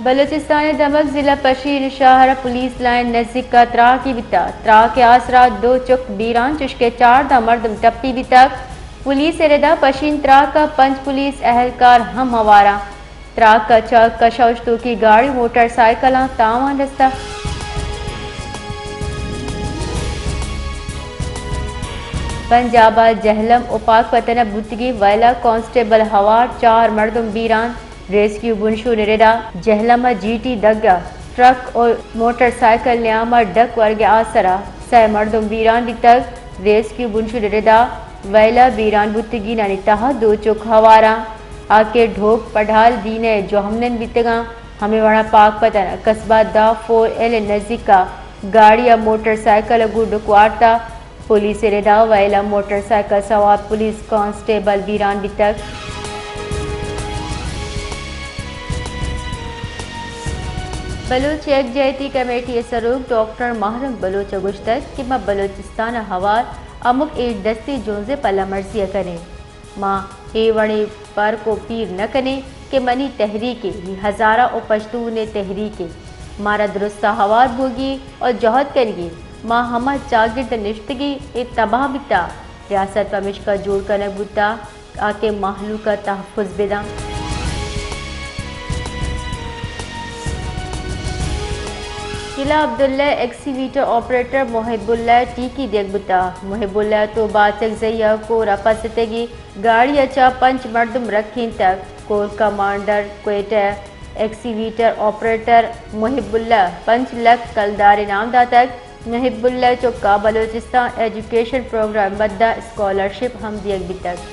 بلوچستان ءِ دمگ ضلع پشین شہر ءَ پولیس لائن نزیک ءَ تراکے بیتگ۔ تراک ءِ آسرا دو چک بیران چشکہ چاردہ مردم ٹپی بیتگ۔ پولیس ءِ ردا پشین تراک ءَ پنچ پولیس اہلکار ہم ہوار اَنت۔ تراک ءَ چہ کش ءُ اوشتوکی گاڑی موٹر سائیکلاں تاوان رستہ۔ پنجاب ءِ جہلم ءُ پاکپتن ءَ بوتگیں ویلا کانسٹیبل ہوار چار مردم بیران۔ ریسکیو بنشون ءِ ردا جہلم ءِ جی ٹی دگ ءَ ٹرک ءُ موٹر سائیکل نیام ءَ ڈک ورگ ءِ آسرا سئے مردم بیران بیتگ۔ ریسکیو بنشون ءِ ردا ویلا بیران بوتگینانی تہا دو چک ہوار اَنت، آ کہ ڈھوک پڈھال دین ءِ جوہمنند بیتگ اَنت۔ ہمے وڑا پاکپتن ءِ قصبہ دہ فور ایل ءِ نزیک ءَ گاڑی ءَ موٹر سائیکل ءَ گوں ڈک وارتہ۔ پولیس ءِ ردا ویلا موٹر سائیکل سوار پولیس کانسٹیبل بیران بیتگ۔ بلوچ یکجہتی کمیٹی ءِ سروک ڈاکٹر ماہ رنگ بلوچ ءَ گوشتگ کہ ما بلوچستان ءَ ہوار ہمک ایش دستی جنز ءِ پلہ مرزی ءَ کنیں۔ ما اے وڑیں پرک ءُ پیر نہ کنیں کہ منی تحریکے، نی ہزارہ ءُ پشتون ءِ تحریکے۔ مارا درستاں ہوار بوگی ءُ جہد کنگی۔ ما ہما چاگرد نشتگی اے تباہ بیتا۔ ریاست پمیشکا جوڑ کنگ بوتا آ کہ مہلوک ءَ تحفظ بداں۔ قلعہ عبداللہ ایکسیویٹر آپریٹر محب اللہ ٹیکی دیگ بوتا۔ محب اللہ تو باچک زئی ءَ کور ءَ پستگی گاڑی ءَ چہ پنچ مردم رکھینتگ۔ کور کمانڈر کوئٹہ ایکسیویٹر آپریٹر محب اللہ پنچ لکھ کلدار انعام داتگ۔ محب اللہ چکا بلوچستان ایجوکیشن پروگرام مدہ اسکالرشپ ہم دیگ بیتگ۔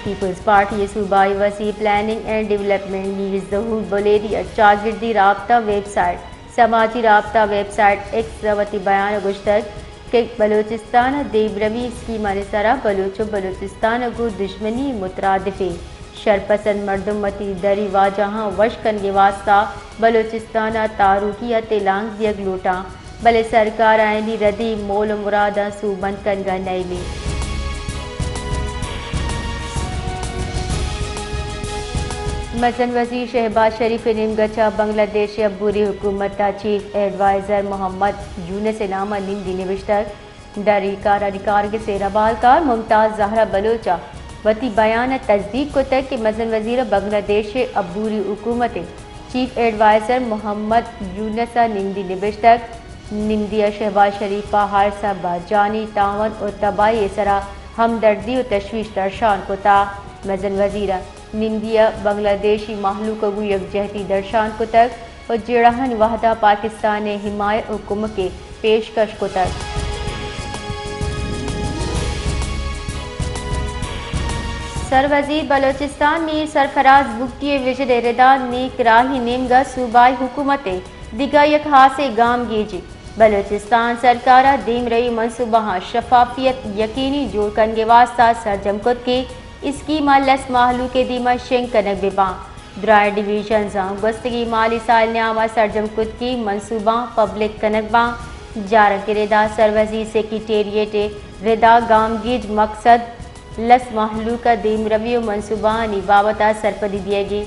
پیپلز پارٹی ءِ صوبائی وزیر پلاننگ اینڈ ڈیولپمنٹ میر ظہور بلیدی ءَ چاگردی رابطہ ویب سائٹ سماجی رابطہ ویب سائٹ ایکس ءَ وتی بیان ءَ گوشتگ کہ بلوچستان ءِ دیمروی اسکیمانی سرا بلوچ ءُ بلوچستان ءَ گوں دژمنی مترادفیں شرپسند مردم وتی دری واجہاں وش کنگ ءِ واستہ بلوچستان ءَ تاروکی ءَ تلانک دیگ لوٹاں، بلے سرکار آیانی ردی مول ءُ مراداں سوبمند کنگ ءَ نئیلی۔ مزن وزیر شہباز شریف ءِ نیمگ ءَ چہ بنگلہ دیش ءِ عبوری حکومت ءِ چیف ایڈوائزر محمد یونس ءِ نام ءَ نمدی نبشتگ۔ ڈری کارانی کارگس ءِ ربالکار ممتاز زہرا بلوچ ءَ وتی بیان ءَ تصدیق کتگ کہ مزن وزیر ءَ بنگلہ دیش ءِ عبوری حکومت ءِ چیف ایڈوائزر محمد یونس ءَ نمدی نبشتگ۔ نمدی ءَ شہباز شریف ءَ ہر سبب ءَ جانی تاوان ءُ تباہی ءِ سرا ہمدردی ءُ تشویش درشان کتا۔ مزن وزیر ءَ نمدی ءَ بنگلہ دیشی مہلوک ءَ گوں یکجہتی درشان کتگ ءُ جیڑہانی وہد ءَ پاکستان ءِ حمایت ءُ کمک ءِ پیشکش کتگ۔ سروزیر بلوچستان میر سرفراز بگٹی ءِ وژن ءِ ردا نیک راہی نیمگ ءَ صوبائی حکومت ءِ دگہ یک ہاسیں گامگیجے۔ بلوچستان سرکار ءَ دیمروی منصوبہاں شفافیت یقینی جوڑ کنگ ءِ واستہ سرجم کت کہ اسکیماں لس مہلوک ءِ دیما شنگ کنگ بہ باں۔ درائیں ڈویژنزاں گوستگیں مالی سال نیام ءَ سرجم کتگیں منصوباں پبلک کنگ باں۔ جارگ ءِ ردا سروزیر سیکرٹریٹ ءِ ردا گامگیج مقصد لس مہلوک ءَ دیمروی ءُ منصوبہانی بابت ءَ سرپدی دیگی۔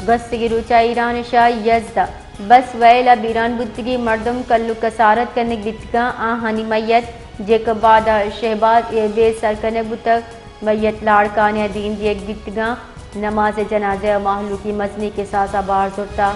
گوستگیں روچ ءَ ایران ءِ شاہ یزد ءَ بس ویل ءَ بیران بوتگیں مردم کلو کسارت کنگ بیتگاں، آہانی میت جیکب آباد ءَ شہباز ایئر بیس سر کنگ بوتگ۔ میت لاڑکانے ءَ دیم دیگ بیتگاں۔ نماز جنازہ ءَ مہلوکی مزنیں کساس ءَ بار زرتہ۔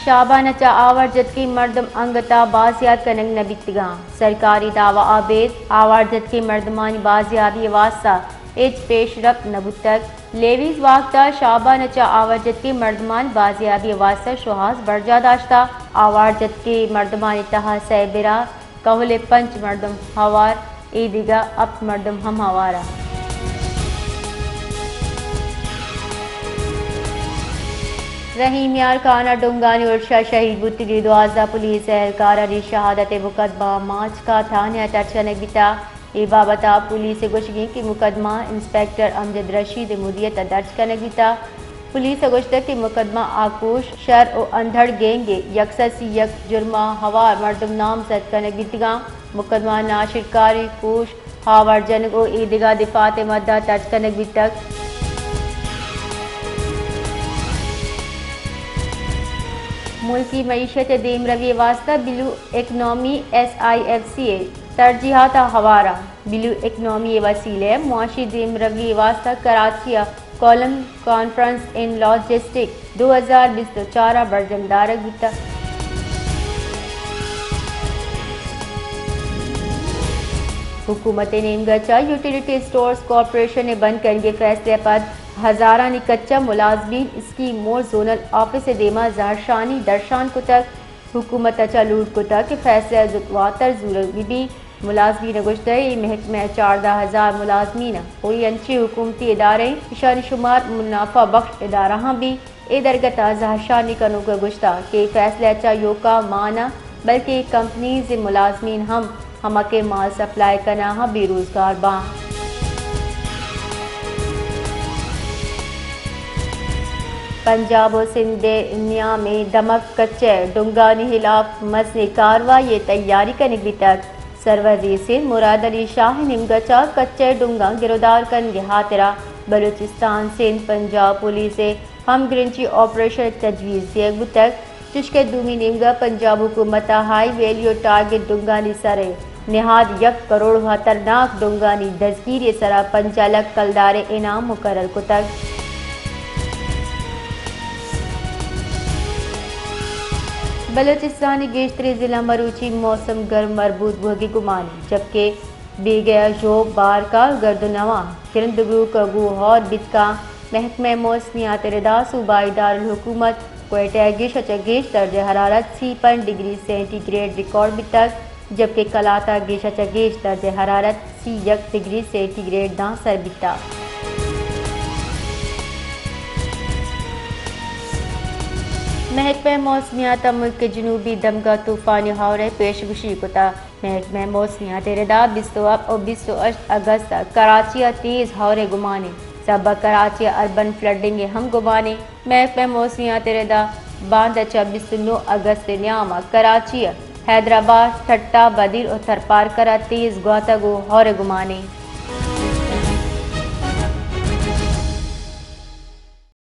شابان ءَ چہ آوار جتگیں مردم انگت ءَ بازیاب کنگ نہ بیتگاں۔ سرکاری دعوی ءَ ابید آوار جتگیں مردمانی بازیابی ءِ واستہ ہچ پیش رپت نہ بوتگ۔ لیویز وقت ءَ شابان ءَ چہ آوار جتگیں مردمانی بازیابی ءِ واستہ شوہاز برجاہ داشتہ۔ آوار جتگیں مردمانی تہا سئے برات، کہول ءِ پنچ مردم ہوار، اے دگہ ہپت مردم ہم ہوار اَنت۔ رحیم یار خان ءَ ڈونگانی ارش ءَ شہید بوتگیں دوازدہ پولیس اہلکارانی شہادت ءِ مقدمہ ماچکا تھانہ ءَ درج کنگ بیتگ۔ اے بابت ءَ پولیس ءِ گوشگ اِنت کہ مقدمہ انسپکٹر امجد رشید ءِ مدیریت ءَ درج کنگ بیتگ۔ پولیس ءَ گوشتگ کہ مقدمہ آ کوش، شر ءُ اندھڑ گینگ ءِ یک سد سی یک جرم ءَ ہوار مردم نامزد کنگ بیتگاں۔ مقدمہ ناشرکاری، کوش، ہوار جنگ ءُ اے دگہ دفعات ءِ مد ءَ درج کنگ بیتگ۔ ملکی معیشت ءِ دیمروی ءِ واستہ blue economy, S I F C, ءِ ترجیحات ءَ ہوار ءَ بلو اکنامی ءِ وسیلہ ءَ معاشی دیمروی ءِ واستہ کراچی ءَ کولم کانفرنس ان لاجسٹک دو ہزار بیست ءُ چار ءَ برجم دارگ بیتگ۔ حکومت ءِ نیمگ ءَ چہ یوٹیلیٹی اسٹورز کارپوریشن ءِ بند کنگ ءِ فیصلہ ءَ پد ہزارانی کچ ءَ ملازمین اسکیم مور زونل آفس ءِ دیما زہرشانی درشان کتگ۔ حکومت ءَ چہ لوٹ کتگ کہ فیصلہ ءَ زوت واتر زورگ بہ بیت۔ ملازمین ءَ گوشتگ اے محکمہ ءِ چاردہ ہزار ملازمین ءَ ءُ اے انچیں حکومتی ادارہ انت، ایشانی شمار منافع بخش ادارہاں بیت۔ اے درگت ءَ زہرشانی کنوک ءَ گوشتگ کہ اے فیصلہ ءَ چہ ایوکا مان ءَ بلکیں کمپنیز ءِ ملازمین ہم ہمک ءِ مال سپلائی کناں بے روزگار باں۔ پنجاب ءُ سندھ ءِ نیام ءَ دمگ کچ ءِ ڈنگانی ہلاپ مزنیں کاروائی ءِ تیاری کنگ بیتگ۔ سرور ریسین مراد علی شاہ ءِ نیمگ ءَ چہ کچ ءِ ڈنگاں گرودار کنگ ءِ ہاترا بلوچستان، سندھ، پنجاب پولیس ءِ ہمگرنچی آپریشن ءِ تجویز دیگ بوتگ، چشکہ دومی نیمگ ءَ پنجاب حکومت ءَ ہائی ویلیو ٹارگٹ ڈنگانی سر ءَ نہاد یک کروڑ ءُ ہترناک ڈنگانی دزگیری ءِ سرا پنجاہ لکھ کلدار ءِ انعام مقرر کتگ۔ بلوچستان ءِ گیشتریں ضلع مروچی موسم گرم مربوط بوگ ءِ گمان انت، جبکہ بیگہ ءَ ژوب، بارکا، گرد ءُ نواں گرند بروک ءَ گوں ہور بیت کاں۔ محکمہ موسمیات ءِ ردا صوبائی دارالحکومت کوئٹہ ءَ گیش ءَ چہ گیش درجہ حرارت سی پنچ ڈگری سینٹی گریڈ ریکارڈ بیتگ، جبکہ کلات ءَ گیش ءَ چہ گیش درجہ حرارت سی یک ڈگری سینٹی گریڈ داں سر بیتگ۔ محکمہ موسمیات ءَ ملک ءِ جنوبی دمگ ءَ طوفانی ہور ءِ پیشگوشی کتگ۔ محکمہ موسمیات ءِ ردا بیست ءُ ہپت ءُ بیست ءُ ہشت اگست ءَ کراچی ءَ تیز ہور ءِ گمان انت۔ سبب کراچی ءَ اربن فلڈنگ ءِ ہم گمان انت۔ محکمہ موسمیات ءِ ردا باندا چہ بیست ءُ نو اگست ءِ نیام ءَ کراچی ءَ حیدرآباد، ٹھٹہ، بدین ءُ تھرپارکر ءَ تیز گواتگ ءُ ہور ءِ گمان انت۔